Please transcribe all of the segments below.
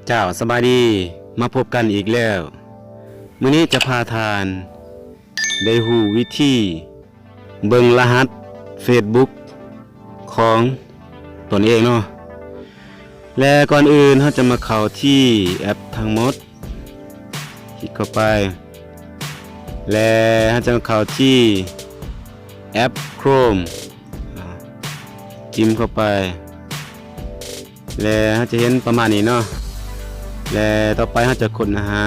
ເຈົ້າ ສະບາຍດີ ມາພົບກັນອີກແລ້ວ. ມື້ນີ້ຈະພາທ່ານໄດ້ຮູ້ວິທີເບິ່ງລະຫັດເຟສບຸກຂອງຕົນເອງເນາະ. ແລະ ກ່ອນອື່ນເຮົາຈະມາເຂົ້າທີ່ແອັບທັງໝົດ ຄລິກເຂົ້າໄປ ແລະ ເຮົາຈະມາເຂົ້າທີ່ແອັບໂຄຣມ ອາ ຈິ້ມເຂົ້າໄປ ແລະ ເຮົາຈະເຫັນປະມານນີ້ເນາະ. ແລະ ຕໍ່ໄປເຮົາຈະຄົ້ນຫາ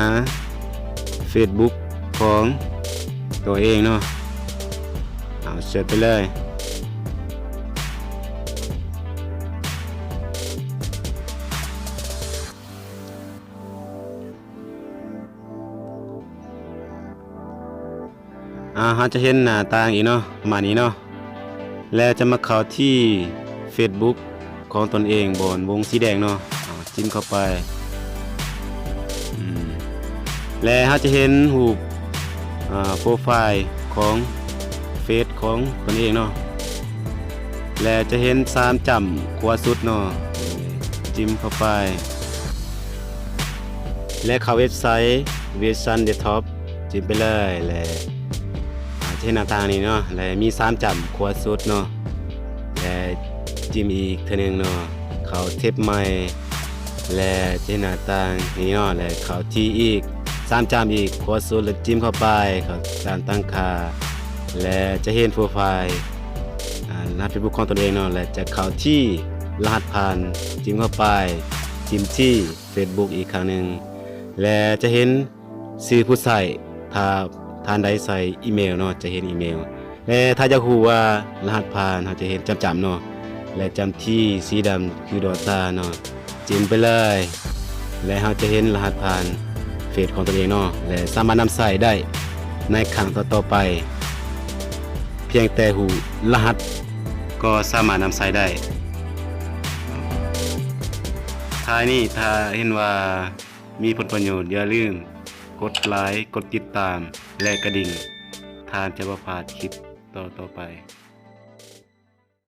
ເຟສບຸກຂອງຕົວເອງເນາະ. ເອົາ ເສີດໄປເລີຍ. ອາ ເຮົາຈະເຫັນໜ້າຕ່າງອີກເນາະ ປະມານນີ້ເນາະ. ແລະ ຈະມາເຂົ້າທີ່ເຟສບຸກຂອງຕົນເອງ ບ່ອນວົງສີແດງເນາະ. ອາ ຈິ້ມເຂົ້າໄປ ອືມ ແລະ ເຮົາຈະເຫັນຮູບ ອາ ໂປຣໄຟລ໌ຂອງເຟສຂອງຕົນເອງເນາະ. ແລະ ຈະເຫັນສາມຈ້ຳຂວາສຸດເນາະ ຈິ້ມເຂົ້າໄປ ແລະ ເຂົ້າເວັບໄຊ Vision Desktop ຈິ້ມໄປເລີຍ ແລະ ອາ ຈະເຫັນໜ້າຕ່າງນີ້ເນາະ ແລະ ມີສາມຈ້ຳຂວາສຸດເນາະ ແລະ ຈິ້ມອີກເທື່ອໜຶ່ງເນາະ ເຂົ້າແທັບໃໝ່ ແລະ ຈະເຫັນໜ້າຕ່າງນີ້ເນາະ ແລະ ເຂົ້າທີ່ອີກສາມຈ້ຳອີກຂວາສຸດ ແລະ ຈິ້ມເຂົ້າໄປ ເຂົ້າຕາມຕັ້ງຄ່າ ແລະ ຈະເຫັນໂປຣໄຟລ໌ ອາ ລະຫັດເຟສບຸກຂອງຕົນເອງເນາະ ແລະ ຈະເຂົ້າທີ່ລະຫັດຜ່ານ ຈິ້ມເຂົ້າໄປ ຈິ້ມທີ່ເຟສບຸກອີກຄັ້ງໜຶ່ງ ແລະ ຈະເຫັນຊື່ຜູ້ໃຊ້ ຖ້າທ່ານໃດໃສ່ອີເມວເນາະ ຈະເຫັນອີເມວ. ແລະ ຖ້າຢາກຮູ້ວ່າລະຫັດຜ່ານ ເຮົາຈະເຫັນຈ້ຳໆເນາະ ແລະ ຈ້ຳທີ່ສີດຳຄືດວງຕາເນາະ ຈິ້ມໄປເລີຍ ແລະ ເຮົາຈະເຫັນລະຫັດຜ່ານເຟສຂອງຕົນເອງເນາະ ແລະ ສາມາດນຳໃຊ້ໄດ້ໃນຄັ້ງຕໍ່ໆໄປ. ພຽງແຕ່ຮູ້ລະຫັດກໍສາມາດນຳໃຊ້ໄດ້. ທ້າຍນີ້ ຖ້າເຫັນວ່າມີຜົນປະໂຫຍດ ຢ່າລືມກົດໄລ, ກົດຕິດຕາມ ແລະ ກະດິ່ງ, ທ່ານຈະບໍ່ພາດຄລິບຕໍ່ໆໄປ.